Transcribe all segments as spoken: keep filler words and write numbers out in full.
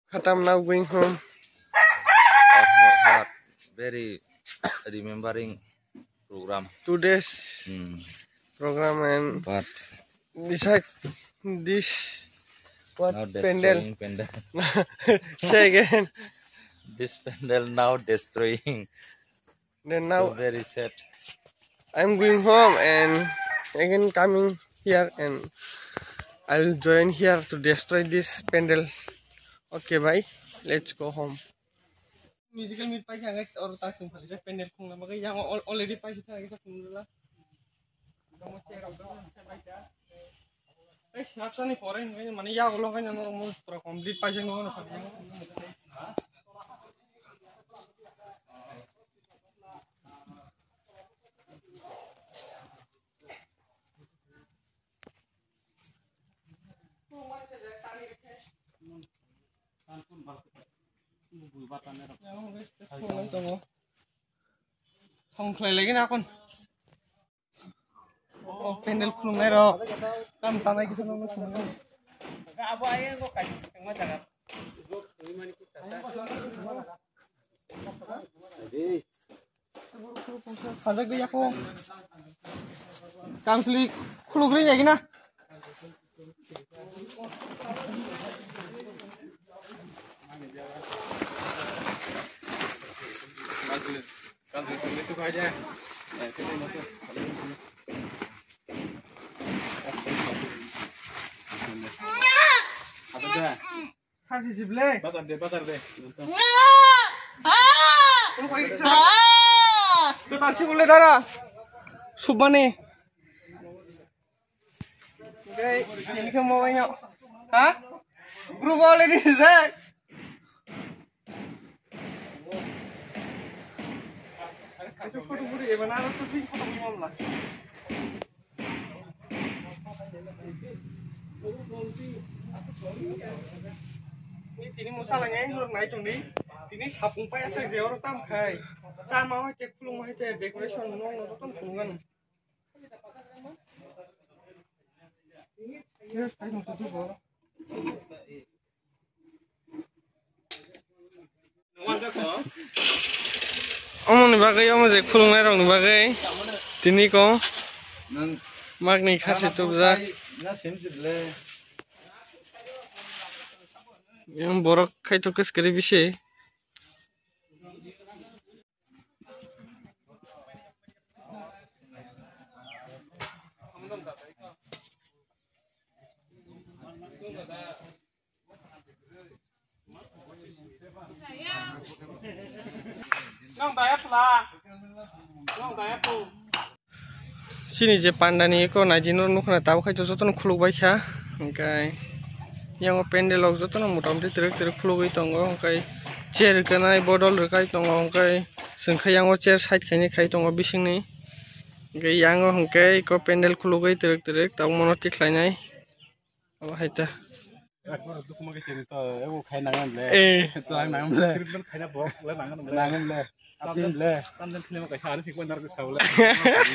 Khatam, now going home. Hot, hot, hot. Very remembering program. Two days Hmm. program and But beside this, what now pandal? Destroying pandal. Say again. This pandal now destroying. Then now So very sad. I'm going home and again coming here and I will join here to destroy this pandal. Okay, bye. Let's go home. Musical meet paisa ang or taksung phali pandal khungna bagwi yang al- already paisa thang kisa khungla. Kamu chair of the room, chair paisa. Ei, snap sani pore, mane ya ulo kan yang mau pura complete paisa no no. Song khlai lagi na kon. Oh, pandal khulumnai rok. Tam chanai kisa nang nang sumai. Abo aye go kai tengma jaga. Hajak de yako. Kamsli khulugri nyagi na. Thansi sible. Bazar de, bazar de. Taksi bole dara. Subani. Dei, ini ke mau banyak. Ha? Group already selesai. Photo photo, iban aro to tin photo ni mamla. Ni tini mo salai ngai, norok nai tong di. Tini sapung pai asa je oro tam khai. Chama hoi te, khulung hoi te, decoration nong no joto khulung ano. Omoni bagwi, omo je khulumnai rokni bagwi tini ko magni khasi tubjak. Yang borok khaito kwskari bisi. Chini je panda ni eko naidi no nukna tabuk khai to jotono khuluk bai kha, hwnkhe yang o pandal rok jotono motamoti twrwk twrwk khulugwi tongo, hwnkhe chair rwkhanai bodol rwkhai tongo, hwnkhe chwng khe yang o chair side khainai khai tongo bisingni, hwnkhe yang o hwnkhe eko pandal khulugwi twrwk twrwk tabuk mono tikhlainai. Obo hai ta. Borok dukuma khe chini to, ebo khai nangan le. Eh. Twlang nangan le. Treatment khaina bok le nangan le. Nangan le. Apni le. Tamjani film kaisa ani sikma narwk saule.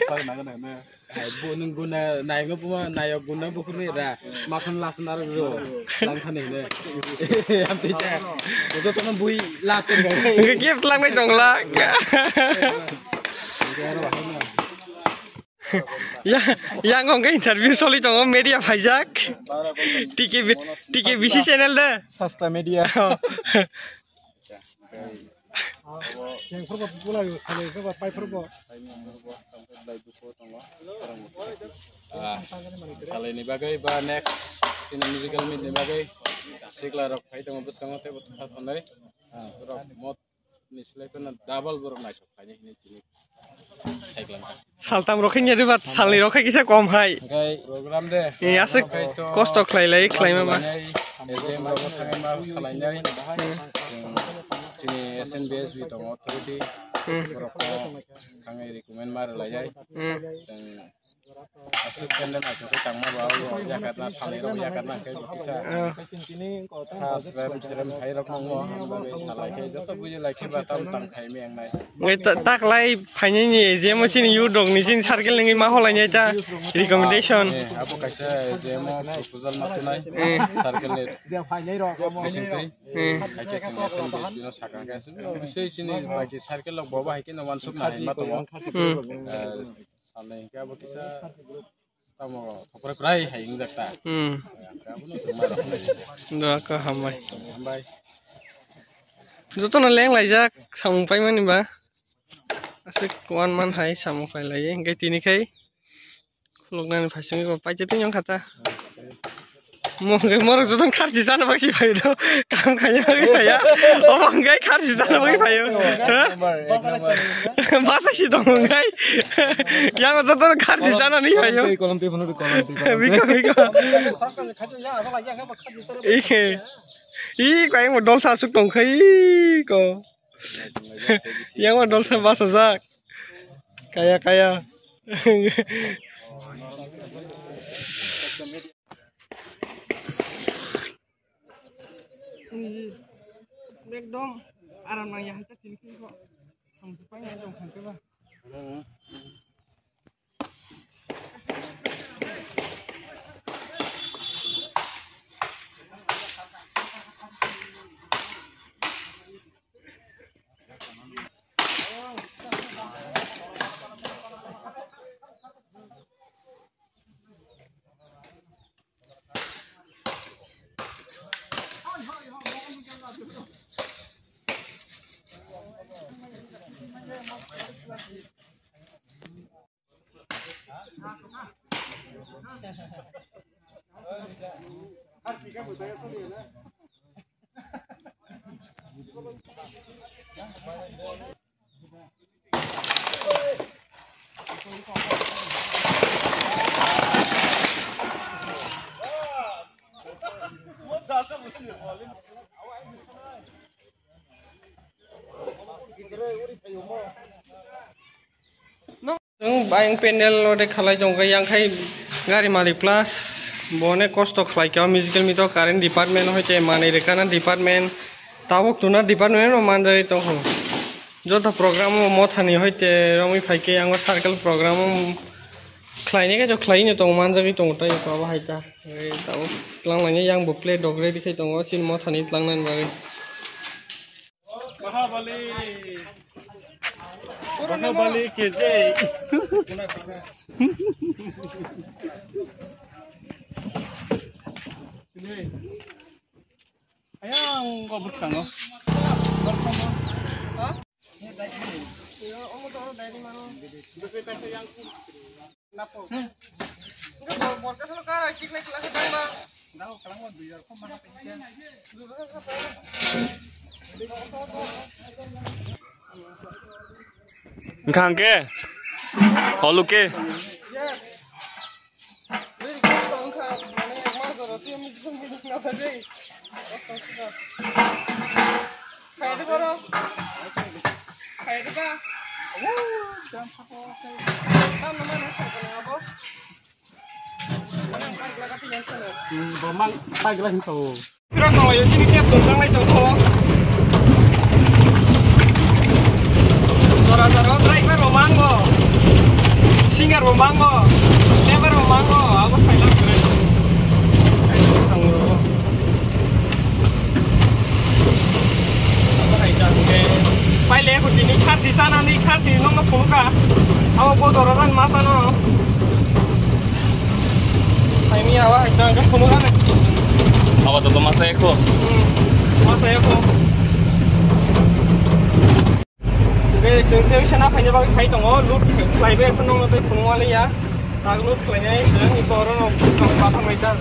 Twlang nangan le. Hai bo nung guna nayok no buma nayok guna bukur ni ra. Makhon las narwk ro. Lang thani le. Amti ta. Bodo tono bui las kan. Hwnkhe gift langbai tongla. Ya, yang hwnkhe interview soli tongo, media phaijak. T K B, T K B C channel de. Sasta media. Yang purbo pulai, pulai purbo, pai purbo. Ah, kalaini bagwi ba next sini musical meet ni bagwi sikla rok phai tongo bwskango tei bo thangwi rok mot ni slai phano double borok naithok khainai hinwi tini saiklangkha. Saltam rok khe nini ba salni rok khe kisa kom hai. Hwnkhe program de. Eh, aswk Hwnkhe to kosto khlai lai, khlai ma ba. Khlainai, S D M rok thangwi ma salainai. Chwng chini S N B S B tongo authority. Hmm. Borok thangwi recommend ma rwlainai. Hmm. Chwng Aswk khe le naithok khe tangma ba, o yakarna salai rok yakarna khe bo kisa. Ah. Kha srem srem hai rok nangma, hambai salai khe joto buji lai khe ba tam tang khai me ang nai. Ngai ta-, taklai phainai ni A G M o chini youth rok ni chini circle ni ma holai nai ta recommendation. Eh, abo kaisa A G M o proposal ma tunai. Eh. Circle ni bising twi. Eh. Hai khe chwng S M B no sakha khe aswk, bising chini bai khe circle rok bo ba hai khe no wansuk nai ma tongo. Hmm. Eh, Salai hingke abo kisa tamo thopre prai hai hingjak ta. Hmm. Hingke abono chwng ma rok nai. Doa ka hambai. Hambai. Jotono leng laijak samung paimani ba. Aswk one month hai samung khlai lai hingke tini khai khuluknani phaisingwi bo paitwi twi wngkha ta. Mo hwnkhe morok jotono kharchi chana bagwi phaio do. Kaham khaina bagwi phaiya. Omo hwnkhe kharchi chana bagwi phaio. Ha? Basa si tong hwnkhe. Yang jotono kharchi chana ni phaio. Kolom twi, kolom twi, kolom twi, kolom twi. Biko, biko. Ike. Ih, kayang mo dolsa aswk tong khai ko. Yang mo dolsa basa jak. Kaya, kaya. Ekdom aram nang ya, hai ta tini khe kok. Samung paina jong thang khe ba. Chwng bayang pandal ode khalai tongkha, yang khai gari malik plus bone kosto khlai kha, musical meet o current department hoite manwi rwkana department, tabuk tuna department rok manjagwi tongkha. Joto program o mothani hoite romwi phaikhe, yango circle program o khlainai khe khlaino tong manjagwi tongo, tei abo hai ta. Tabuk twlang lainai, yang bo plate rok ready khai tongo chini mothani tlangnani bagwi. Bahubali. Bahubali K J. Ayang ko bwskango. Wngkha hwnkhe holuke. Hmm, bo mang paigla hinka o. Pura tonglaio, chini cab tong tanglai tongkho. Jora jora o driver bo mango, singer bo mango, lebar bo mango, abo saila kore. Ai, sango. Paile ko tini kharchi sanani kharchi nongno phunukha. Abo bo dorojan ma sano. Saimi awa ekdom ke phunukha ne. Abo to ma sa ekho. Hmm. Ma sa ekho. Be chwng se sana phaina bagwi phai tongo. Lut khlaibe se nongno tei phunukma le ya. Taglo khlainai, ang ibo oro no buskang bathang lai ta,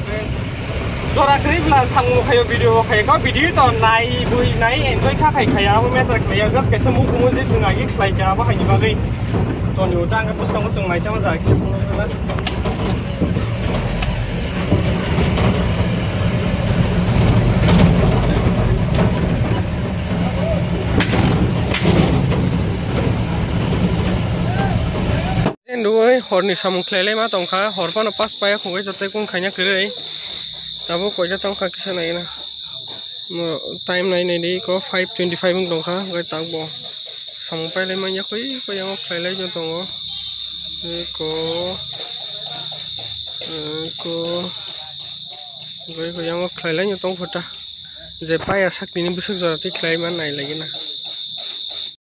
jora kwrwi bwla samung khaio, video bo khaio, kha video to nai bui nai enjoy kha khai khaya, abo matter khlaiya, just kaisa mukhumu je chwng agi khlai kha, abo haini bagwi toni uta ang buskang buskang naisa ma ja kisa phunukna. Nugwi horni samung khlailai ma tongkha, hor phano pas paya khungwi totwi kung khaina kwrwi. Tabuk koita tongkha kisa naina. Mo time nai nai di ko five twenty five wng tongkha, hwnkhe tabuk bo samung pailai manya koi koi yango khlailai no tongo. Eko, eko, hwnkhe yango khlailai no tong phota. Je paya sakni bwswk jora twi khlai ma nai lagi na.